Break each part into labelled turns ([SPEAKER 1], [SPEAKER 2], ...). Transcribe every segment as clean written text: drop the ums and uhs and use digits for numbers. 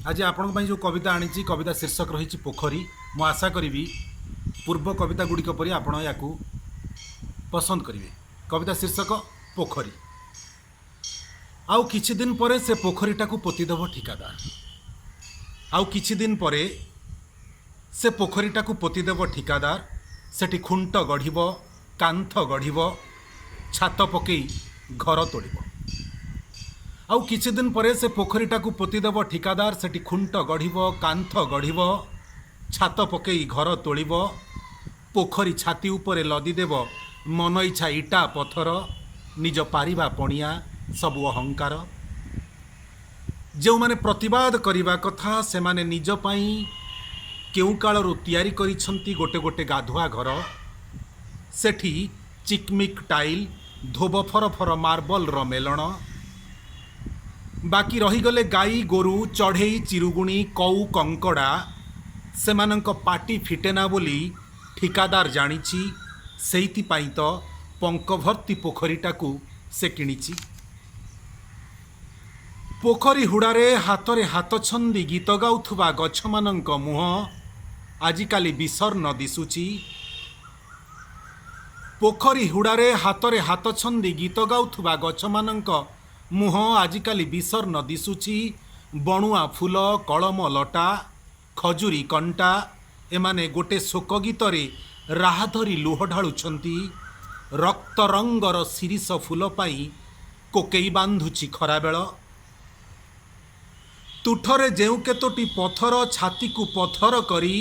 [SPEAKER 1] ଆଜି ଆପଣଙ୍କ ପାଇଁ ଯେଉଁ କବିତା ଆଣିଛି, କବିତା ଶୀର୍ଷକ ରହିଛି ପୋଖରୀ। ମୁଁ ଆଶା କରିବି ପୂର୍ବ କବିତା ଗୁଡ଼ିକ ପରି ଆପଣ ୟାକୁ ପସନ୍ଦ କରିବେ। କବିତା ଶୀର୍ଷକ ପୋଖରୀ। ଆଉ କିଛି ଦିନ ପରେ ସେ ପୋଖରୀଟାକୁ ପୋତିଦେବ ଠିକାଦାର। ଆଉ କିଛି ଦିନ ପରେ ସେ ପୋଖରୀଟାକୁ ପୋତିଦେବ ଠିକାଦାର। ସେଠି ଖୁଣ୍ଟ ଗଢ଼ିବ, କାନ୍ଥ ଗଢ଼ିବ, ଛାତ ପକେଇ ଘର ତୋଳିବ। ଆଉ କିଛି ଦିନ ପରେ ସେ ପୋଖରୀଟାକୁ ପୋତିଦେବ ଠିକାଦାର। ସେଠି ଖୁଣ୍ଟ ଗଢ଼ିବ, କାନ୍ଥ ଗଢ଼ିବ, ଛାତ ପକେଇ ଘର ତୋଳିବ। ପୋଖରୀ ଛାତି ଉପରେ ଲଦିଦେବ ମନ ଇଚ୍ଛା ଇଟା ପଥର, ନିଜ ପାରିବା ପଣିଆ, ସବୁ ଅହଙ୍କାର। ଯେଉଁମାନେ ପ୍ରତିବାଦ କରିବା କଥା, ସେମାନେ ନିଜ ପାଇଁ କେଉଁ କାଳରୁ ତିଆରି କରିଛନ୍ତି ଗୋଟେ ଗୋଟେ ଗାଧୁଆ ଘର। ସେଠି ଚିକମିକ୍ ଟାଇଲ୍, ଧୋବ ଫର ଫର ମାର୍ବଲର ମେଲଣ। ବାକି ରହିଗଲେ ଗାଈ ଗୋରୁ, ଚଢ଼େଇ ଚିରୁଗୁଣି, କଉ କଙ୍କଡ଼ା। ସେମାନଙ୍କ ପାଟି ଫିଟେନା ବୋଲି ଠିକାଦାର ଜାଣିଛି। ସେଇଥିପାଇଁ ତ ପଙ୍କ ଭର୍ତ୍ତି ପୋଖରୀଟାକୁ ସେ କିଣିଛି। ପୋଖରୀ ହୁଡ଼ାରେ ହାତରେ ହାତ ଛନ୍ଦି ଗୀତ ଗାଉଥିବା ଗଛମାନଙ୍କ ମୁହଁ ଆଜିକାଲି ବିଷର୍ଣ୍ଣ ଦିଶୁଛି। ପୋଖରୀ ହୁଡ଼ାରେ ହାତରେ ହାତ ଛନ୍ଦି ଗୀତ ଗାଉଥିବା ଗଛମାନଙ୍କ ମୁହଁ ଆଜିକାଲି ବିଷର୍ଣ୍ଣ ଦିଶୁଛି। ବଣୁଆ ଫୁଲ, କଳମ ଲଟା, ଖଜୁରୀ କଣ୍ଟା, ଏମାନେ ଗୋଟେ ଶୋକ ଗୀତରେ ରାହା ଧରି ଲୁହ ଢାଳୁଛନ୍ତି। ରକ୍ତ ରଙ୍ଗର ଶିରୀଷ ଫୁଲ ପାଇଁ କୋକେଇ ବାନ୍ଧୁଛି ଖରାବେଳ। ତୁଠରେ ଯେଉଁ କେତୋଟି ପଥର ଛାତିକୁ ପଥର କରି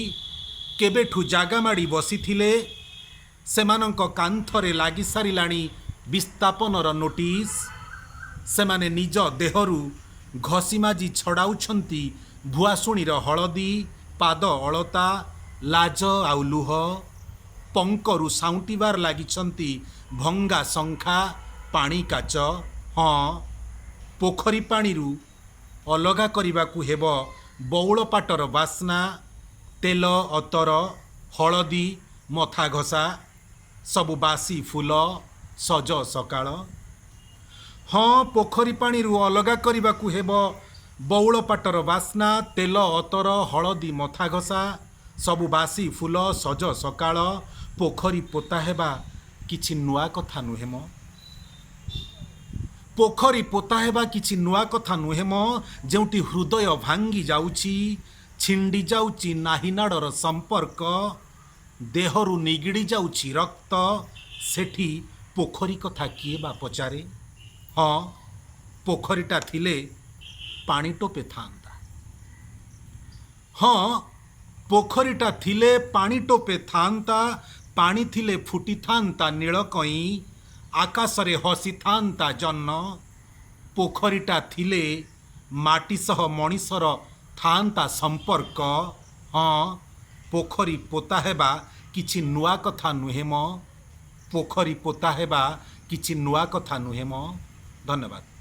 [SPEAKER 1] କେବେଠୁ ଜାଗା ମାଡ଼ି ବସିଥିଲେ, ସେମାନଙ୍କ କାନ୍ଥରେ ଲାଗି ସାରିଲାଣି ବିସ୍ଥାପନର ନୋଟିସ୍। ସେମାନେ ନିଜ ଦେହରୁ ଘଷି ମାଜି ଛଡ଼ାଉଛନ୍ତି ଭୁଆଶୁଣୀର ହଳଦୀ, ପାଦ ଅଳତା, ଲାଜ ଆଉ ଲୁହ। ପଙ୍କରୁ ସାଉଁଟିବାର ଲାଗିଛନ୍ତି ଭଙ୍ଗା ଶଙ୍ଖା, ପାଣି କାଚ। ହଁ, ପୋଖରୀ ପାଣିରୁ ଅଲଗା କରିବାକୁ ହେବ ବଉଳ ପାଟର ବାସ୍ନା, ତେଲ ଅତର, ହଳଦୀ ମଥା ଘଷା, ସବୁ ବାସି ଫୁଲ, ସଜ ସକାଳ। ହଁ, ପୋଖରୀ ପାଣିରୁ ଅଲଗା କରିବାକୁ ହେବ ବଉଳ ପାଟର ବାସ୍ନା, ତେଲ ଅତର, ହଳଦୀ ମଥା ଘଷା, ସବୁ ବାସି ଫୁଲ, ସଜ ସକାଳ। ପୋଖରୀ ପୋତା ହେବା କିଛି ନୂଆ କଥା ନୁହେଁ ମ। ପୋଖରୀ ପୋତା ହେବା କିଛି ନୂଆ କଥା ନୁହେଁ ମ। ଯେଉଁଠି ହୃଦୟ ଭାଙ୍ଗି ଯାଉଛି, ଛିଣ୍ଡି ଯାଉଛି ନାହିନାଡ଼ର ସମ୍ପର୍କ, ଦେହରୁ ନିଗିଡ଼ି ଯାଉଛି ରକ୍ତ, ସେଠି ପୋଖରୀ କଥା କିଏ ବା ପଚାରେ? ହଁ, ପୋଖରୀଟା ଥିଲେ ପାଣି ଟୋପେ ଥାନ୍ତା। ହଁ, ପୋଖରୀଟା ଥିଲେ ପାଣି ଟୋପେ ଥାନ୍ତା। ପାଣି ଥିଲେ ଫୁଟିଥାନ୍ତା ନୀଳକଇଁ, ଆକାଶରେ ହସିଥାନ୍ତା ଜହ୍ନ। ପୋଖରୀଟା ଥିଲେ ମାଟି ସହ ମଣିଷର ଥାନ୍ତା ସମ୍ପର୍କ। ହଁ, ପୋଖରୀ ପୋତା ହେବା କିଛି ନୂଆ କଥା ନୁହେଁ ମ। ପୋଖରୀ ପୋତା ହେବା କିଛି ନୂଆ କଥା ନୁହେଁ ମ। ଧନ୍ୟବାଦ।